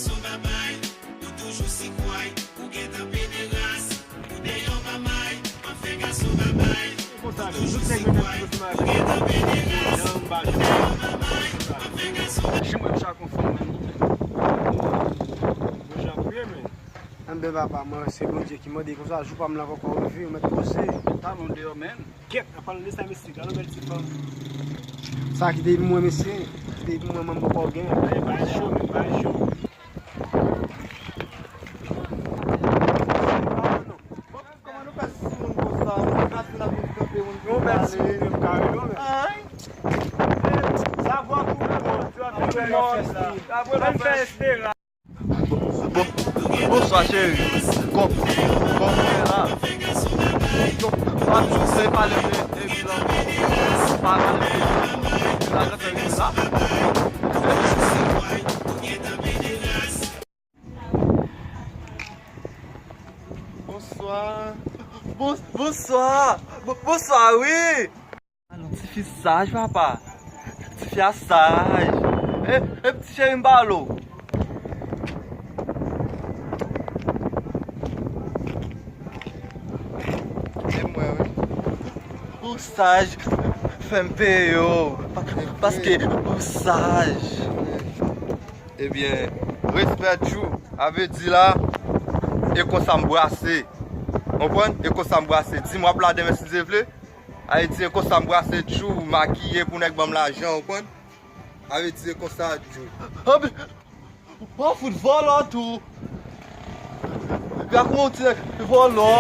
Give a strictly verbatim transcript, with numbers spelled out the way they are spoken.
Gason babay, ou toujou sikway, ou gentan pede ras, ou deyò mamay, w ap fè gason babay, ou toujou sikway, ou gentan pede ras, ou deyò mamay, w ap fè gason babay. Jim wè m chak yon fanm menm. Mwen jan priye men. Anben papa, mwen se Bondye ki mande konsa, jou pa m la poko rive, ou mèt poze. Talon deyò menm. Kèt, ap pale de sa mesye, gade yon bèl ti fanm. Sa ki te pou mwen mesye, ki te pou mwen, mwen poko gen. Ay, bay cho, men bay cho. Kòman nou fè sou moun konsa? Moun kase la pou kanpe moun. Yon bèl ti moun menm kare non men. Ay. Sa vwa kou men moun. Sa vwa kou men moun. Sa vwa kou men moun. Bon, bonswa cheri. Kòm, kòm ou ye la? Donk, pa se pale de epi la. Pa pale de epi la, gata epi la. Bonswa. Bon, bonswa. Bon, bonswa, wi. Alon, tifi saj, papa. Tifi a saj. E, e, ti cheri m ba lo. E mwen, wi. Ou saj, fè m peye w. Pa-, paske ou saj. Ebyen, respè Tchou. A vle di la, e konsa m brase. Konprann? E konsa m brase. Di m w ap la demen si Dye vle. Ayiti, e konsa m brase Tchou, makiye pou nèg ban m lajan, ou konprann? Ayiti, e konsa Tchou. Anpi, w ap fout vòlò tou. Gad kòman w ti nèg vòlò.